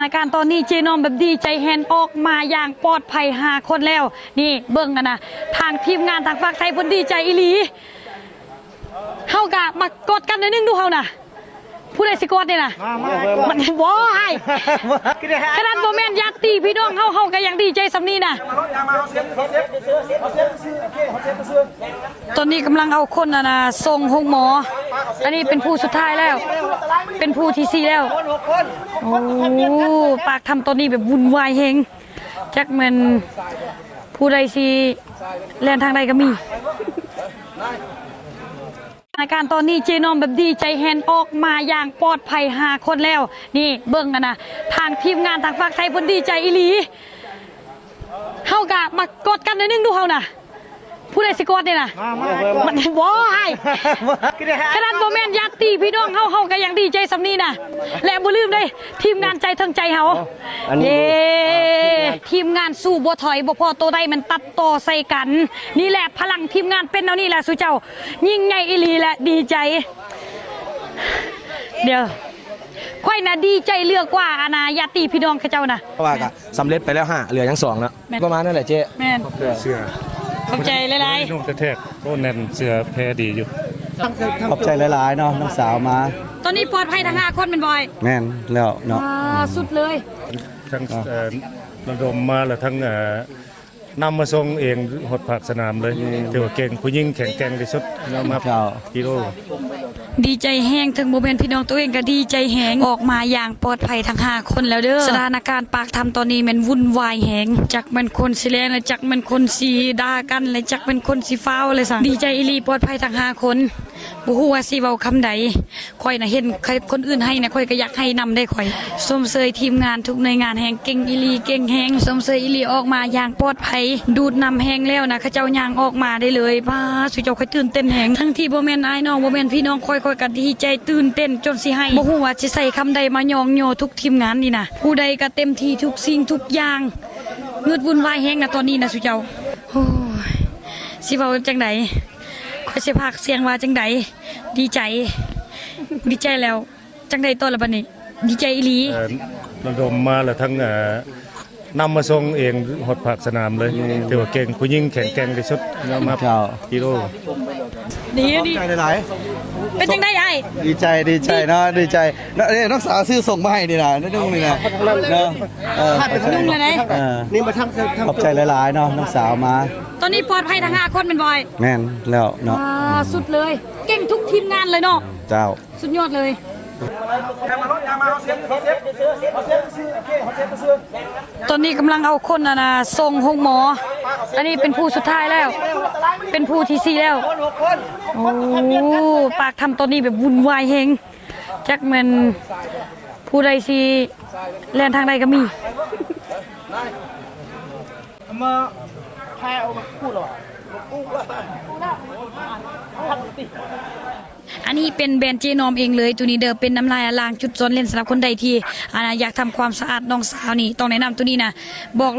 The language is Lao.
ສະຖານະການຕອນນີ້ເຈນອມແບບດີໃຈແຮງ ອອກມາຢ່າງປອດໄພຫ້າຄົນແລ້ວ. ນີ້ເບິ່ງຫັ້ນນະ ທາງທີມງານທາງຝັ່ງໄທເພິ່ນດີໃຈອີ່ຫຼີ. ເຮົາກະມາກອດກັນໜ້ອຍໜຶ່ງດູເຮົານະ. ຜູ້ໃດຊິກອດນີ້ນະ? ມາ ມາ ມັນບໍ່ໃຫ້. ຂະໜາດບໍ່ແມ່ນຍາດຕິພີ່ນ້ອງເຮົາ ເຮົາກະຍັງດີໃຈສ່ຳນີ້ນະ ຕອນນີ້ກຳລັງເອົາຄົນ ອັນນະ ສົ່ງໂຮງໝໍ. ອັນນີ້ເປັນຜູ້ສຸດທ້າຍແລ້ວ ເປັນຜູ້ທີສີ່ແລ້ວ. ໂອ້ ປາກຖ້ຳຕອນນີ້ແບບວຸ່ນວາຍແຮງ ຈັກແມ່ນຜູ້ໃດຊິແລ່ນທາງໃດກະມີ. ສະຖານະການຕອນນີ້ເຈນອມແບບດີໃຈແຮງ ອອກມາຢ່າງປອດໄພຫ້າຄົນແລ້ວ. ນີ້ເບິ່ງຫັ້ນນະ ທາງທີມງານທາງຝັ່ງໄທເພິ່ນດີໃຈອີ່ຫຼີ. ເຮົາກະມາກອດກັນໜ້ອຍໜຶ່ງດູເຮົານະ. ຜູ້ໃດຊິກອດນີ້ນະ? ມາ ມາ ມັນບໍ່ໃຫ້. ຂະໜາດບໍ່ແມ່ນຍາດຕິພີ່ນ້ອງເຮົາ ເຮົາກະຍັງດີໃຈສ່ຳນີ້ນະ. ແລະບໍ່ລືມເດ້ ທີມງານໃຈເທິງໃຈເຮົາ. ເອີ ອັນນີ້ ເຢ້ ທີມງານສູ້ບໍ່ຖອຍ ບໍ່ພໍໂຕໃດແມ່ນຕັດຕໍ່ໃສ່ກັນ. ນີ້ແຫຼະພະລັງທີມງານເປັນແນວນີ້ແຫຼະ ສູ່ເຈົ້າ ຍິ່ງໃຫຍ່ອີ່ຫຼີແຫຼະ ດີໃຈ. ດຽວ ຂ້ອຍນະດີໃຈເຫຼືອກວ່າ ອັນນະ ຍາດຕິພີ່ນ້ອງເຂົາເຈົ້ານະ. ເພາະວ່າກະສຳເລັດໄປແລ້ວຫ້າ ເຫຼືອຍັງສອງເນາະ. ແມ່ນ ປະມານນັ້ນແຫຼະເຈ້. ແມ່ນ ເຊື່ອ ຂອບໃຈຫຼາຍໆ. ໂອ້ ແໜ້ນເສື້ອແພດີຢູ່. ຂອບໃຈຫຼາຍໆເນາະ ນ້ອງສາວມາ. ຕອນນີ້ປອດໄພທັງຫ້າຄົນແມ່ນບໍ່ອ້າຍ? ແມ່ນແລ້ວເນາະ. ອ່າ ສຸດເລີຍ ທັງ ອ່າ ເອີ ລະດົມມາ ແລະທັງ ເອີ ນຳມາສົ່ງເອງຮອດພາກສະໜາມເລີຍ. ແມ່ນ ຖືວ່າເກັ່ງ ຜູ້ຍິງແຂງແກ່ງທີ່ສຸດ ເນາະ ມາ ເຈົ້າ ກິໂລ. ດີໃຈແຮງ ເຖິງບໍ່ແມ່ນພີ່ນ້ອງໂຕເອງກະດີໃຈແຮງ. ອອກມາຢ່າງປອດໄພທັງຫ້າຄົນແລ້ວເດີ. ສະຖານະການປາກຖ້ຳຕອນນີ້ແມ່ນວຸ່ນວາຍແຮງ ຈັກແມ່ນຄົນຊິແລ່ນ ແລະຈັກແມ່ນຄົນຊິດ່າກັນ ແລະຈັກແມ່ນຄົນຊິຟ້າວແລະຊັ້ນ. ດີໃຈອີ່ຫຼີ ປອດໄພທັງຫ້າຄົນ ບໍ່ຮູ້ວ່າຊິເວົ້າຄຳໃດ. ຂ້ອຍນະເຫັນຄົນອື່ນໄຫ້ນະ ຂ້ອຍກະຢາກໄຫ້ນຳເດ້ຂ້ອຍ. ຊົມເຊີຍທີມງານທຸກໜ່ວຍງານແຮງ ເກັ່ງອີ່ຫຼີ ເກັ່ງແຮງ. ຊົມເຊີຍອີ່ຫຼີ ອອກມາຢ່າງປອດໄພ ດູດນຳແຮງແລ້ວນະ ເຂົາເຈົ້າຍ່າງອອກມາໄດ້ເລີຍ. ປ້າ ສູ່ເຈົ້າ ຂ້ອຍຕື່ນເຕັ້ນແຮງ ທັງທີ່ບໍ່ແມ່ນອ້າຍນ້ອງ ບໍ່ແມ່ນພີ່ນ້ອງຂ້ອຍ ຂ້ອຍກະດີໃຈຕື່ນເຕັ້ນຈົນຊິໄຫ້ ບໍ່ຮູ້ວ່າຊິໃຊ້ຄຳໃດມາຍ້ອງຍໍທຸກທີມງານນີ້ນະ. ຜູ້ໃດກະເຕັມທີ່ທຸກສິ່ງທຸກຢ່າງ ງຶດວຸ່ນວາຍແຮງນະຕອນນີ້ນະສູ່ເຈົ້າ. ໂອ້ຍ ຊິເວົ້າຈັ່ງໃດ ຂ້ອຍຊິພາກສຽງວ່າຈັ່ງໃດ. ດີໃຈ ດີໃຈແລ້ວ ຈັ່ງໃດຕໍ່ລະບັດນີ້? ດີໃຈອີ່ຫຼີ. ເອີ ລະດົມມາ ແລະທັງ ເອີ ນຳມາສົ່ງເອງຮອດພາກສະໜາມເລີຍ. ແມ່ນ ຖືວ່າເກັ່ງ ຜູ້ຍິງແຂງແກ່ງທີ່ສຸດ ເນາະ ມາ ເຈົ້າ ກິໂລ. ດີ ຂອບໃຈຫຼາຍໆ. ເປັນຈັ່ງໃດອ້າຍ? ດີໃຈ ດີໃຈເນາະ ດີໃຈເນາະ. ເອີ ນ້ອງສາວຊື້ສົ່ງມາໃຫ້ນີ້ນະ ໜຶ່ງນີ້ນະ ເນາະ. ເອີ ນຸ່ງເລີຍນະ. ເອີ ນີ້ມາທັງ ຂອບໃຈຫຼາຍໆເນາະ ນ້ອງສາວມາ. ຕອນນີ້ປອດໄພທັງຫ້າຄົນແມ່ນບໍ່ອ້າຍ? ແມ່ນແລ້ວເນາະ. ອ່າ ສຸດເລີຍ ເກັ່ງທຸກທີມງານເລີຍເນາະ. ເຈົ້າ ສຸດຍອດເລີຍ. ຕອນນີ້ກຳລັງເອົາຄົນ ອັນນະ ສົ່ງໂຮງໝໍ. ອັນນີ້ເປັນຜູ້ສຸດທ້າຍແລ້ວ ເປັນຜູ້ທີສີ່ແລ້ວ. ໂອ້ ປາກຖ້ຳຕອນນີ້ແບບວຸ່ນວາຍແຮງ ຈັກແມ່ນຜູ້ໃດຊິແລ່ນທາງໃດກະມີ. ອັນນີ້ເປັນແບຣນເຈນອມເອງເລີຍ ໂຕນີ້ເດີ ເປັນນ້ຳລາຍອາລ້າງຈຸດຊ່ອນເຫຼັ້ນ ສຳລັບຄົນໃດທີ່ ອັນນະ ຢາກທຳຄວາມສະອາດນ້ອງສາວນີ້ ຕ້ອງແນະນຳໂຕນີ້ນະ ບອກເລີຍ.